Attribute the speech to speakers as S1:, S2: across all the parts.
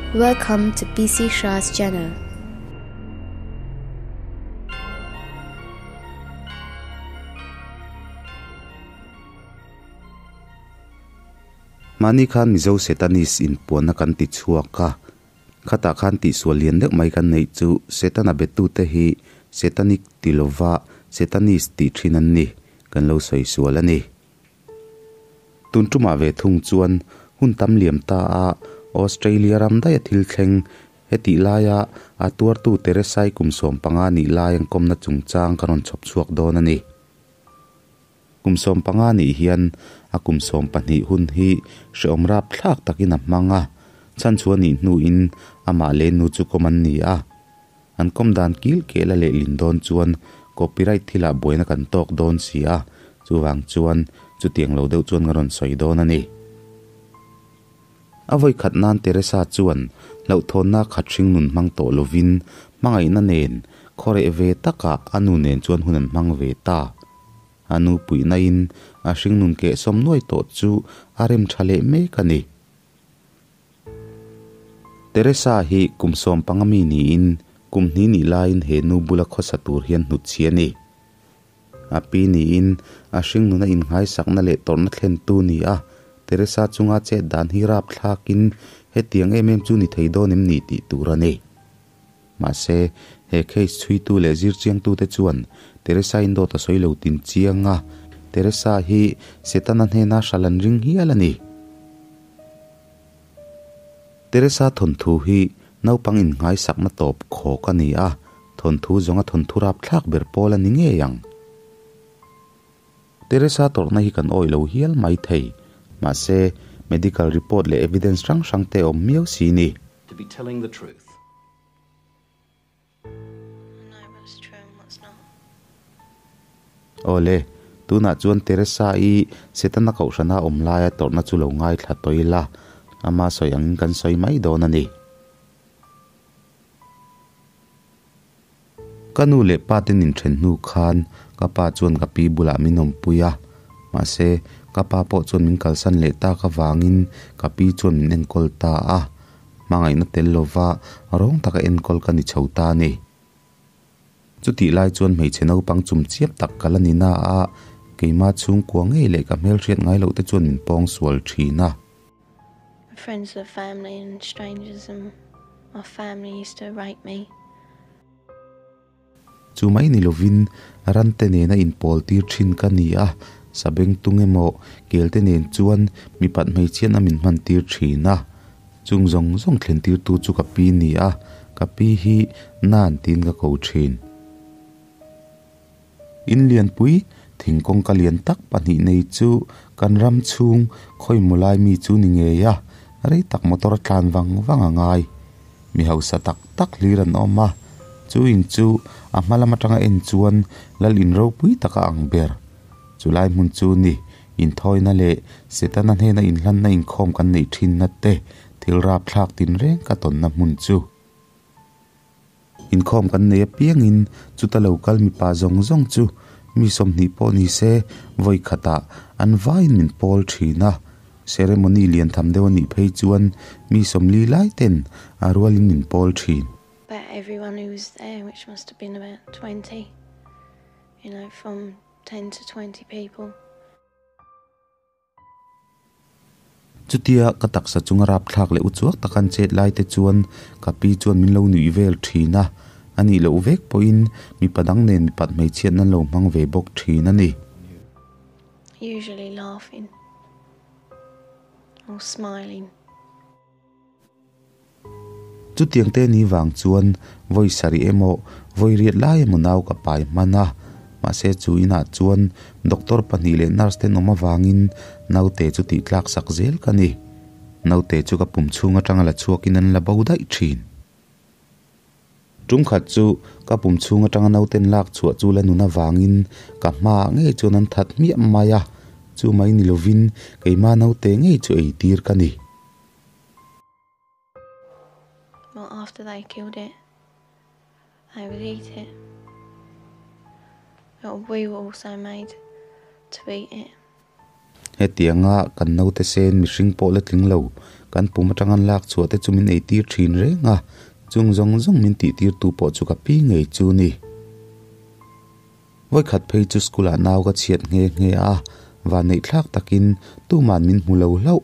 S1: Welcome to PC Shah's channel.
S2: Mahni khan Mizo Satanist inpuanna kan ti chhuak a, khatah khan tihsual lian deuh mai kan neih chu Setana betute hi Satanic ti lova Satanist tih thin an ni, kan lo sawi sual a ni. Tun tumah ve thung chuan hun tam liam ta a Australia ram daih a thil thleng hetih laia a tuartu Teresai kum 15 nih lai an kawmna chungchang ka rawn chhawp chhuak dawn a ni. Kum 15 nih hian a kum 12 hun hi hreawm rap thlak takin a hmang a, chan chu anih hnuin amah le nu chu kawm an ni a. An kawm dan kil kel a lehlin dawn chuan copyright thilah buaina kan tawk dawn si a, chuvang chuan chutiang lo deuh chuan ka rawn sawi dawn a ni. A vawi khat nan Teresa chuan hlauhthawnna khat hring nun hmang tawh lovin hmangaihna nen khawreh ve takah a nu nen chuan hun an hmang ve ta. A nu puihna in a hring nun keh sawm nuai tawh chu a rem tha leh mek a ni. Teresa hi kum 15 mi niin kum hnih nih laiin he nu bula khawsa tur hian hnut chhi a ni. A pi niin a hring nuna innghai sakna leh tawrhna thlen tu ni a, Teresa chunga chet dan hi rap thlakin hetiang em em chu ni thei dawn em ni tih tur a ni. Mahse he case chhui tu leh zir chiang tu te chuan Teresa in dawt a sawi lo tin chiang a, Teresa hi Setana hnena hralan ring hial a ni. Teresa thon thu hi naupang innghai sakna tawp khawk a ni a, thon thu zawnga thon thu rap thlak ber pawl a ni ngei ang. Teresa tawrhna hi kan awi lo hial mai thei, mahse medical report leh evidence hrang hrang te awm miau si ni.
S3: To be telling the truth.
S4: I know what's true and what's not.
S2: Ole, tunah chuan Teresa i Setana kohhrana awm laia tawrhna chu lo ngai thla tawi la, ama sawi angin kan sawi mai dawn a ni. Ka nu leh pa te nin then hnu khan ka pa chuan ka pi bulah min awm pui a, mahse ka pa pawh chuan min kalsan leh ta ka wangin ka pi chuan min enkawl ta a, hmangaihna tel lova rawng taka enkawl ka ni chho ta ni. Chutih lai chuan hmeichhe naupang chum chiap tak ka la ni na a, keima chhung kua ngei leh ka hmel hriat ngai loh te chuan min pawng sual thin a.
S4: Friends of family and strangers and my family used to rape me.
S2: Chu mai ni lovin ran te nena inpawl tir thin ka ni a, sabeng tung emaw kel te nen chuan mi pat hmeichhiat a min hman tir thin a. Chung zawng zawng thlen tir tu chu ka pi ni a, ka pi hi nan tin ka ko thin. In lian pui thingkawng ka lian tak pahnih nei chu kan ram chhung khoi mulai mi chu ni ngei a, rei tak motor tlan wang wang a ngai. Mi hausa tak tak hlir an awm a, chu in chu a hma lam atanga en chuan lal in ro pui taka ang ber. Chu lai hmun chu ni in thawina leh Setana hnena in hlan na inkhawm kan nei thin na te thil rap thlak tin reng ka ton na hmun chu. Inkhawm kan nei apiangin chuta local mi pa zawng zawng chu mi 20 pawh ni se vawi khata an vain min pawl thin a. Ceremony lian tham deuh ani phei chuan mi 40 lai ten a rualin min pawl thin.
S4: But everyone who was there, which must have been about 20, from 10 to 20 people.
S2: Chutia ka taksa chunga rap thlak leh uchuak takan chet lai te chuan ka pi chuan min lo nui vel thin a, ani lo vek pawhin mi padang nen mi pat hmeichhiat nan lo hmang ve bawk thin a ni.
S4: Usually laughing or smiling.
S2: Chutiang te ni wang chuan voi sari emaw voi riat lai emaw nau ka pai hman a, mahse chu inah chuan doctor pahnih leh nurse ten awm awangin naute chu tih tlak sak zel ka ni. Naute chu ka pum chhung atanga la chhuakin an la bo daih thin. Tum khat chu ka pum chhung atanga nauten lak chhuah chu la nuna wangin ka hma ngei chuan an that hmiah mai a, chu mai ni lovin keima naute ngei chu ei tir ka ni.
S4: Well, after they killed it, they would eat it. But we were also made to eat it.
S2: Hetianga kan naute sen mihring pawh la tling lo kan pum atang an lak chhuah te chu min ei tir thin reng a, chung zawng zawng min tih tir tu pawh chu ka pi ngei chu ni. Vawikhat phei chu school ah nau ka chhiat nghe nghe a, vanneih thlak takin tuman min hmu lo hlauh.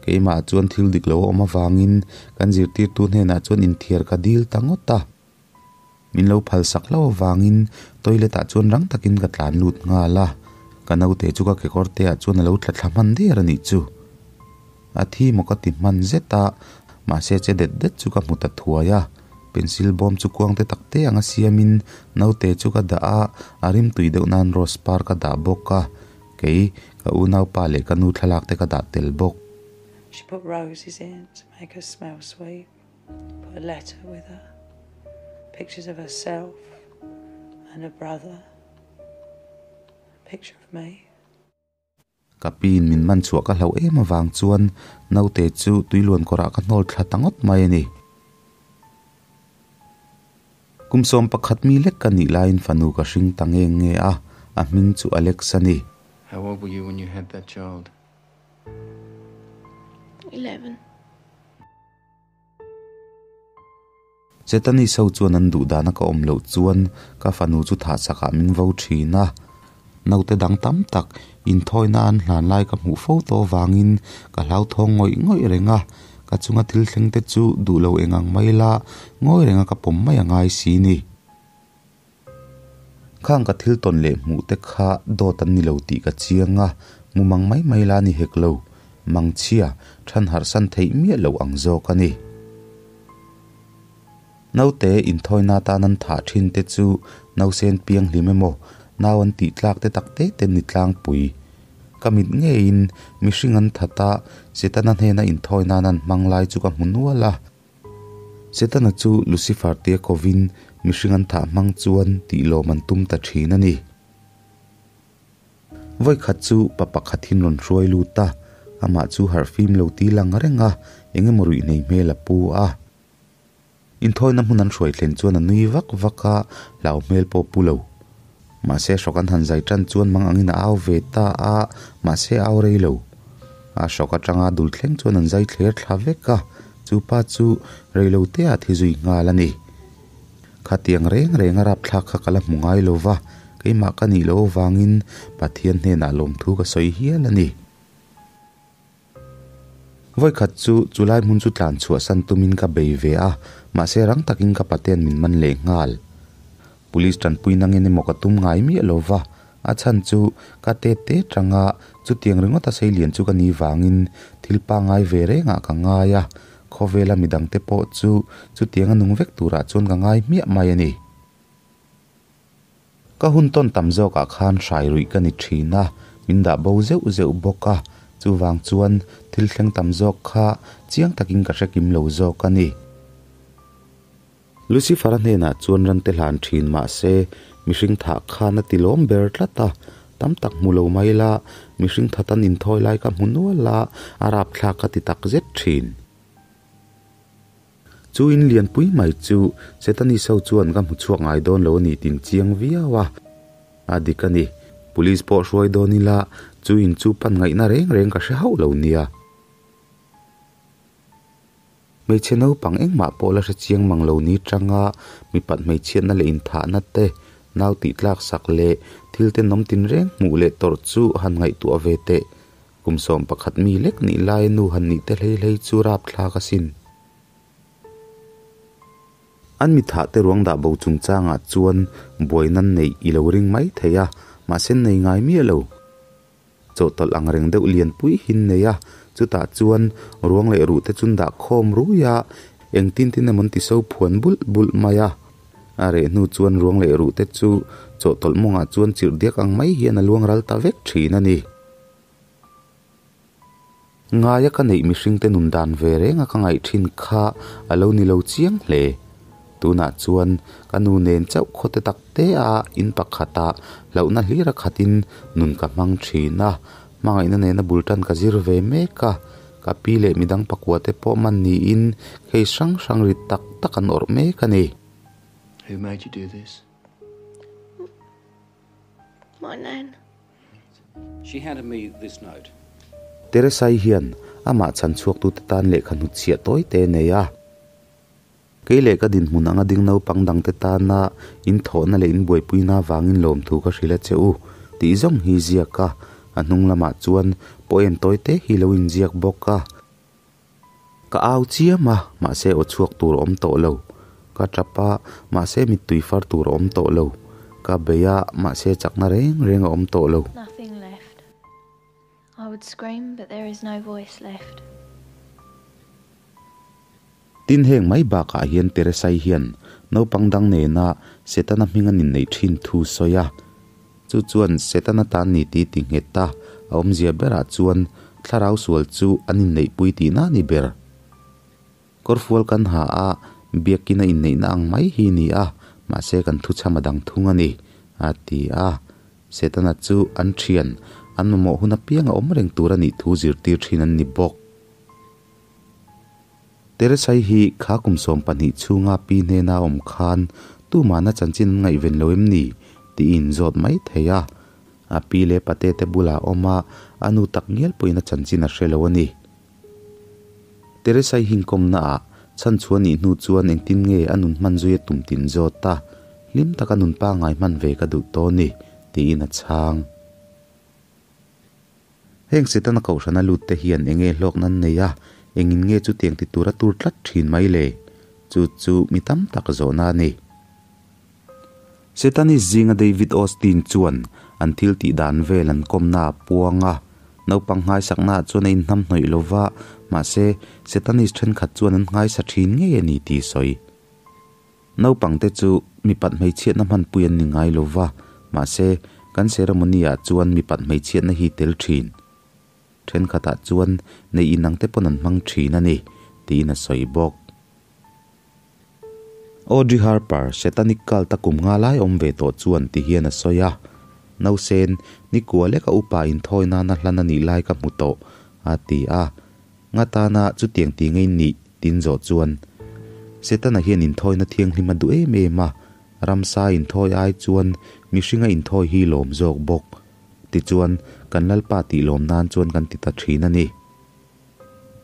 S2: Keimah chuan thil dik lo a awm avangin kan zirtirtu hnenah chuan inthiar ka dil ta ngawt a. Min lo phal sak hlauh avangin toilet ah chuan rang takin ka tlan lut nghal a, ka naute chu ka kekawr te ah chuan a lo tla thla hman der a nih chu. A thi maw ka ti hman zet a, mahse che det det chu ka hmu ta thuai a, pencil bawm chu kuang te tak te anga siamin naute chu ka dah a, a rim tui deuh nan rose par ka dah bawk a, kei ka unaupa leh ka nu thlalak te ka dah tel bawk.
S3: She put roses in to make her smell sweet. Put a letter with her, pictures of herself and her brother, a picture of me.
S2: Ka piin min man chhuah ka hlauh em avang chuan naute chu tuiluan kawrah ka hnawl thla ta ngawt mai a ni. Kum 11 mi lek ka nih laiin fanu ka hring ta nge nge a, a hming chu Alex a ni.
S5: How old were you when you had that child?
S4: 11.
S2: Setani so chuan an duh dana ka awm loh chuan ka fanu chu thah chakah min vo thin a. Naute dang tam tak inthawina an hlan lai ka hmuh fo tawh avangin ka hlauthawng ngawih ngawih reng a, ka chunga thil thleng te chu duh lo eng ang mai la ngawi renga ka pawm mai a ngai si ni. Khang ka thil tawn leh hmuh te kha dawt an ni lo tih ka chiang a, mumang mai mai la ni hek lo, mangchhia than harh san theih miah loh ang zawk a ni. Naute inthawina atan an thah thin te chu nausen piang hlim emaw nau an tih tlak te tak te te ni tlangpui. Ka mit ngeiin mihring an that a, Setana hnena inthawi nan an hmang lai chu ka hmu nual a. Setana chu Lucifer tia kovin mihring an thah hmang chuan tih lawm an tum ta thin a ni. Vawikhat chu pa pakhat hin rawn hruai lut a, amah chu harhfim lo ti lang reng a, eng emaw ruih nei hmel a pu a. Inthawina hmun an hruai thlen chuan a nui vak vak a, hlau hmel pawh pu lo. Mahse hrawk an han zai tan chuan mang angin a au ve ta a, mahse au rei lo. A hrawk atanga dul thleng chuan an zai thler thla vek a, chu pa chu rei lo te ah thi zui nghal a ni. Khatiang reng reng a rapthlak kha ka la hmu ngai lo va, keimah ka nih loh avangin Pathian hnenah lawmthu ka sawi hial a ni. Vawikhat chu chulai hmun chu tlan chhuah san tumin ka bei ve a, mahse rang takin ka paten min man leh nghal. Police tanpui nang en emaw ka tum ngai miah lo va, a chhan chu ka te te tanga chutiang ringawt a seilian chu ka ni vangin thil pangai ve rengah ka ngai a, khawvela midang te pawh chu chutiang a nung vek turah chuan ka ngai hmiah mai a ni. Ka hun tawn tam zawkah khan hrai ruih ka ni thin a, min dah bo zeuh zeuh bawk a, chuvang chuan thil thleng tam zawk kha chiang takin ka hre kim lo zawk a ni. Lucifer-a hnenah chuan rante hlan thin mah se mihring thah khan a ti lawm ber tlat a, tam tak hmu lo mai la, mihring that an inthawi lai ka hmu nual a, a rapthlak ka ti tak zet thin. Chu in lianpui mai chu Setani so chuan ka hmu chhuak ngai dawn lo a ni tin chiang viau a. A dik a ni, Police pawh hruai dawn ila chu in chu pan ngaihna reng reng ka hre hauh lo nia. Hmeichhe naupang engmah pawh la hre chiang mang lo ni tanga mipat hmeichhiatna leh inthahna te, nau tih tlak sak leh thil tenawm tinreng hmuh leh tawrh chu han ngaihtuah ve teh. Kum 11 mi lek nih laia nu han nih te hlei hlei chu rapthlak asin. An mi thah te ruang dah bo chungchangah chuan buai nan neih i lo ring mai thei a, mahse nei ngai miah lo. Chawhtawlh ang reng deuh lian pui hin nei a, chutah chuan ruang leh ruh te chun dah khawm rui a, engtin tin emaw an ti so phuan bulh bulh mai a. A reh hnu chuan ruang leh ruh te chu chawhtawlh mawngah chuan chirh diak ang mai hian a luang ral ta vek thin a ni. Ngaia ka neih mihringte nun dan ve renga ka ngaih thin kha a lo ni lo chiang hle. Tunah chuan ka nu nen chauh khawte tak te a in pakhatah hlauhna hlir a khatin nun ka hmang thin a, hmangaihna nena bul tan ka zir ve mek a, ka pi leh midang pakua te pawh man niin case hrang hrang rit tak tak an awrh mek a ni.
S5: Who made you do this?
S4: My nan.
S6: She handed me this note.
S2: Teresai hian amah chhan chhuaktute tan lehkha hnutchhiah tawi te a nei a. Kei leh ka dinhmun anga ding naupang dangte tana in thawhna leh in buaipuina avangin lawmthu ka hrilh a che u tih zawng hi ziak a, a hnung lamah chuan poem tawi te hi lo inziak bawk a. Ka au chiam a, mahse aw chhuak tur a awm tawh lo. Ka tap a, mahse mittui far tur a awm tawh lo. Ka bei a, mahse chakna reng reng a awm tawh lo.
S4: Nothing left. I would scream but there is no voice left.
S2: Tin heng mai bakah hian Teresai hian naupang dang nena Setana hming an inneih thin thu sawi a. Chu chuan Setana tan ni ti ti nghet a, a awmzia berah chuan thlarau sual chu an inneihpui tihna a ni ber. Kawrfual kan ha a, biakin a inneihna ang mai hi ni a, mahse kan thuchham a dang thung a ni, a ti a. Setana chu an thian, an mamawh hun apiang a awm reng tur a nih thu zirtir thin an ni bawk. Teresai hi kha kum 12 chhunga pi hnena awm khan tumahna chanchin an ngaihven lo em ni tiin zawt mai thei a. A pi leh pate te bulah awm a, a nu tak ngial pawhin a chanchin a hre lo a ni. Teresai hinkawmna ah chhan chhuah nih hnu chuan engtin nge a nun hman zui a tum tin zawt a, hlim taka nun pangngai hman ve ka duh tawh ni tiin a chhang. Heng Setana kohhrana lut te hian enge hlawk nan nei a, engin nge chutiang ti tura tur tlat thin mai le? Chu chu mi tam tak zawhna a ni. Setanist zinga David Austin chuan an thil tih dan vel an kawmna a puang a, naupang nghaisaknaah chuan a inhnam hnawih lo va, mahse Setanist thenkhat chuan an nghaisa thin ngei a ni tih sawi. Naupangte chu mipat hmeichhiatna hmanpui an ni ngai lo va, mahse, kan ceremony-ah chuan mipat hmeichhiatna hi tel thin. Thenkhatah chuan nei inangte pawn an hmang thin a ni, tiin a sawi bawk. Audrey Harper, Satanic cult a kum nga lai awm ve tawh chuan ti hian a sawi a, Nausen, nikua leka upa inthawi nana hlan a nih lai ka hmu tawh, a ti a. Nga tana chutiang ti ngei nih tin zawh chuan Setana hian inthawina thianghlim a duh em em a, ramsa inthawi ai chuan mihringa inthawi hi lawm zawk bawk. Tichuan, kan Lalpa tih lawm nan chuan kan ti ta thin a ni.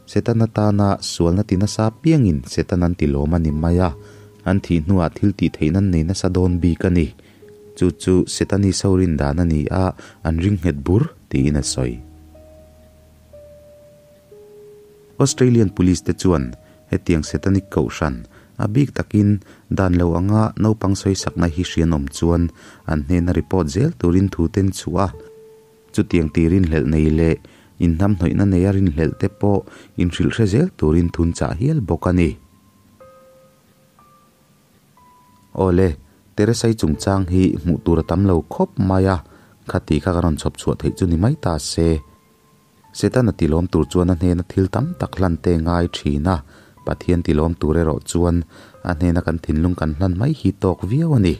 S2: Setana tana sualna ti nasa piangin Setan an ti lawm a ni mai a, an thih hnuah thil tih theih nan nei nasa dawn bik a ni. Chu chu Setani sorin dan a ni a, an ring nghet bur, tiin a sawi. Australian Police te chuan hetiang Satanic kohhran, a bik takin dan lo anga naupang sawisakna hi hrianawm chuan an hnena report zel turin thu ten chhuah a. Chutiang tirin hlelh nei leh inhnamhnawihna neia rinhlelh te pawh inhrilh hre zel turin thun chah hial bawk a ni. Awle, Teresai chungchang hi hmuh tur a tam lo khawp mai a, khati kha ka rawn chhawp chhuah theih chu ni mai ta se. Setana tilawm tur chuan a hnena thil tam tak hlan te ngai thin a, Pathian tilawm tur erawh chuan a hnena kan thinlung kan hlan mai hi tawk viau a ni.